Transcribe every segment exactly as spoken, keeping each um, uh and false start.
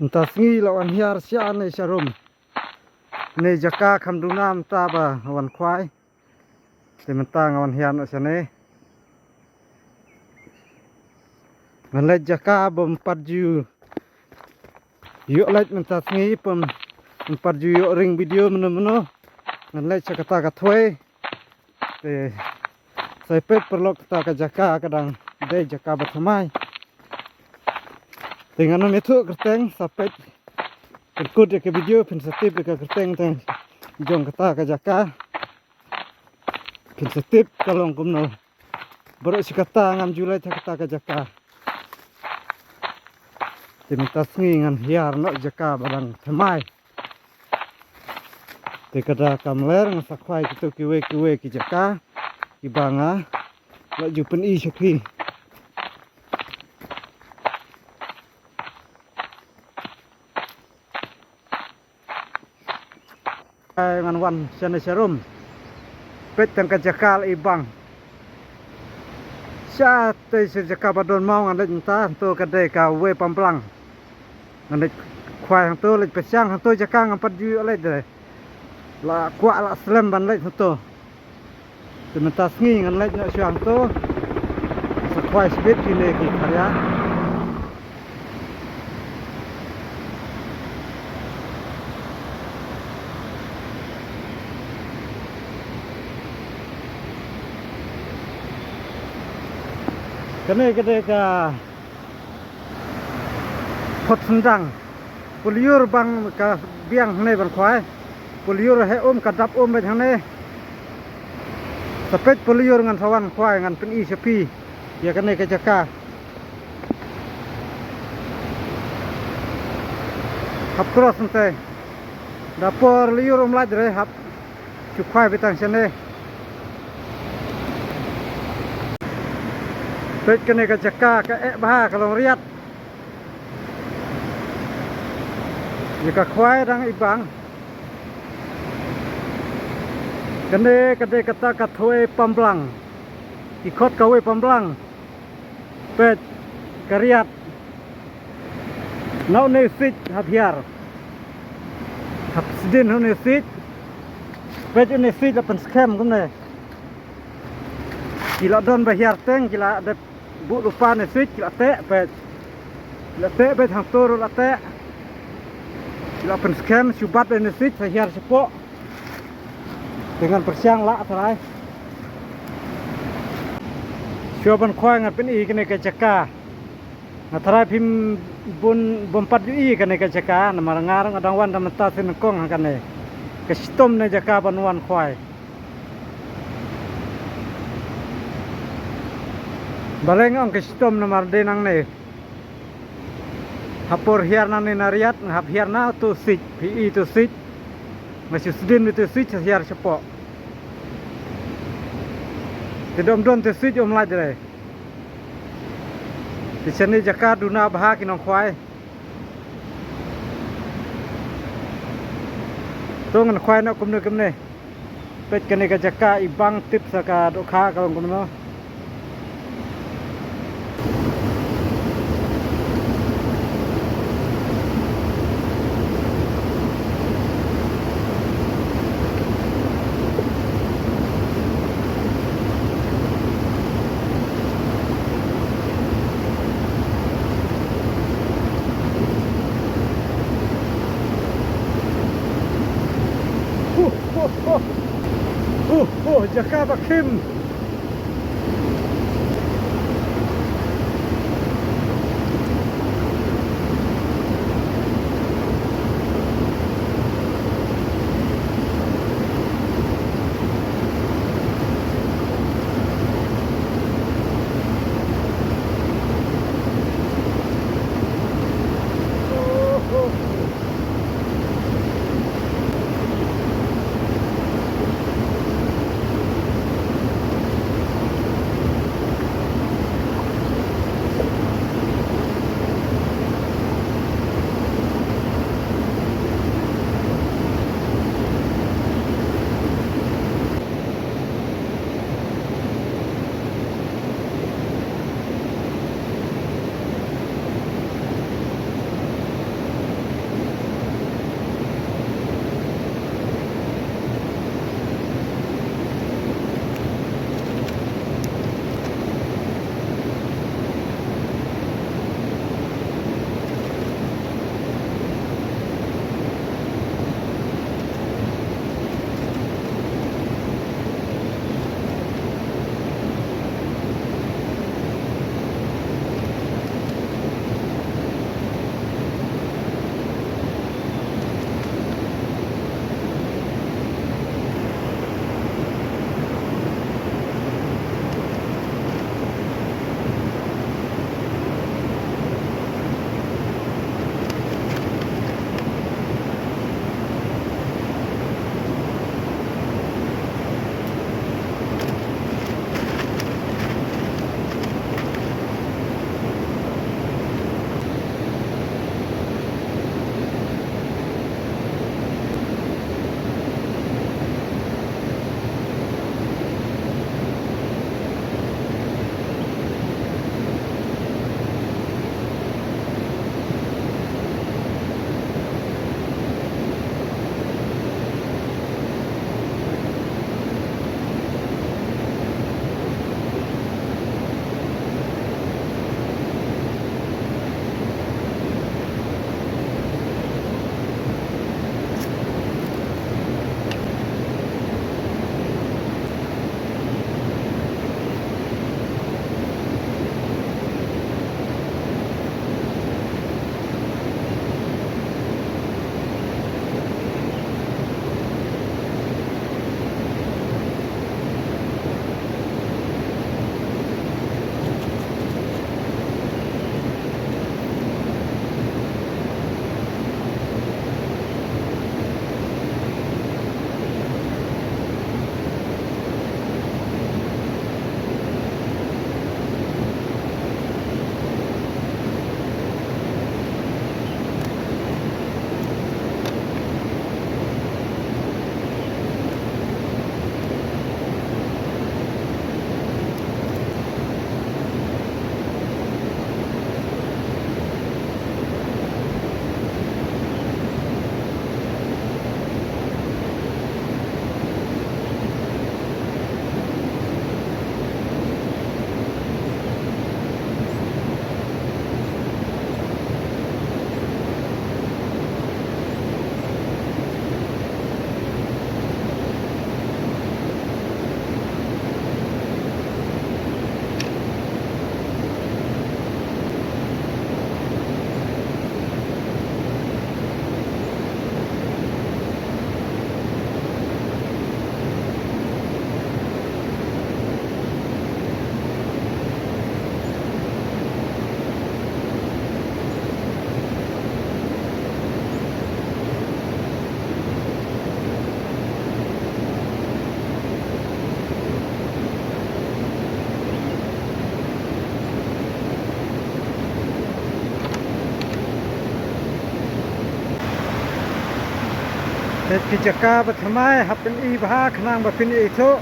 Mynta sngi la wan hiar sha ne sha rum. Ne jaka kham duna mynta ba wan khwai. Te mynta nga wan hiar noh shane. Ngan leit jaka bym pat ju ïoh leit mynta sngi, bym, bym pat ju ïoh ring video mynno mynno. Ngan leit sha kata ka thwei. Te sa peit paralok, kata ka jaka ka dang dei jaka ba thymmai. Te ngan ym ïathuh kyrteng, sa peit, pynkut ïa ka video phin sa tip ïa ka kyrteng teng jong kata ka jaka. Phin sa tip ka long kumno. Baroh shi katta ngam ju leit ha kata ka jaka. Te mynta sngi ngan hiar noh jaka ba dang thymmai. Te ka da kam ler, nga sa khwai kito kiwei kiwei ki jaka kiba nga la ju pyni sha phi. Ai, ngan wan shane sha rum. Peit tang ka jaka la i bang. Sha te sha jaka ba don maw ngan leit mynta, hangto ka dei kawei pamblang. Ngan leit khwai hangto, leit pyrshang hangto jaka ngam pat ju ïoh leit de. La kwah la slem ban leit hangto. Te mynta sngi ngan leit noh shuwa hangto. Sa khwai shibit kine ki kharia. Kane ka dei ka Phot Syndang. Pule ïur bang ka biang hangne ban khwai. Pule ïur heh um, ka dap um bad hangne. Sa peit pule ïur ngan sa wan khwai, ngan pyni sha phi ïa kane ka jaka. Hap cross hangtei. Da por le ïur um lait re, hap shu khwai beit tang shane. Peit kane ka jaka ka eh bha, ka long riat. Ïa ka khwai dang i bang. Kane ka dei kata ka thwei pamblang. Ki khot kawei pamblang. Peit ka riat. Na une u siej hap hiar. Hap sdin une u siej. Peit une u siej la pynskhem kumne. Ki la don ba hiar teng, ki la dep buh lypa ne siej, ki la teh, peit. Ki la teh, peit hangto ruh la teh. Ki la pynskhem, shu bat ne siej, sa hiar shapoh. Te ngan pyrshang lah tharai. Shuwa ban khwai ngan pyni kane ka jaka. Nga tharai phim bun bym pat ju i kane ka jaka, namar nga ruh nga dang wan da mynta sien nyngkong ha kane. Ka shitom ne jaka ban wan khwai. Balei nga ong ka shitom namar dei nangne. Ha por hiar nangne na riat, nga hap hiar na uto u siej, phi i uto u siej. Nga shu sdin uto u siej, sa hiar shapoh. Te dom don uto u siej um lait re. Te shane jaka duna bha ki nongkhwai. To ngan khwai noh kumne kumne. Peit kane ka jaka i bang, tip sa ka dohkha ka long kumno. Huh, huh, huh. Huh, huh, jaka ba khim. Ki jaka ba thymmai hap pyni bha khnang ba phin ïathuh.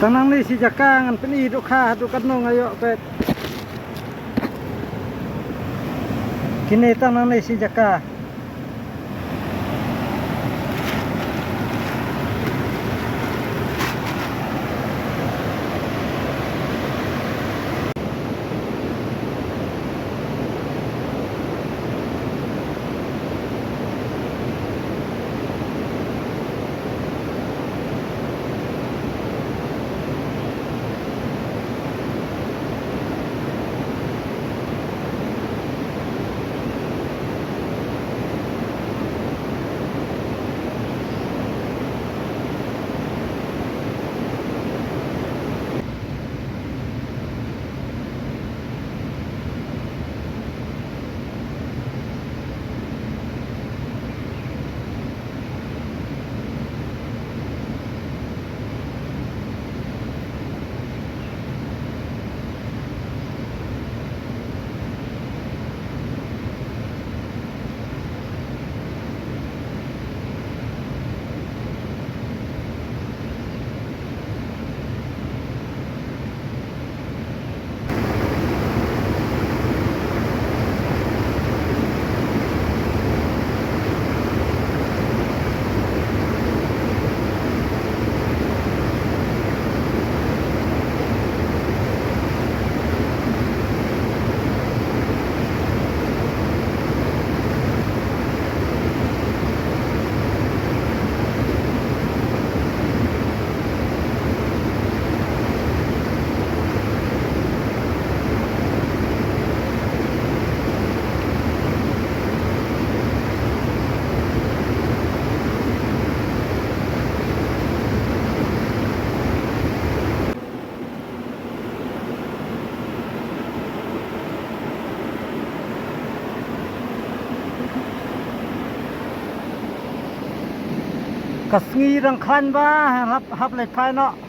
Tang nangne shi jaka ngan pyni duh kha haduh katno nga ïoh peit. Kine tang nangne shi jaka. Ka sngi dang khlaiñ bha, hap, hap leit phai noh.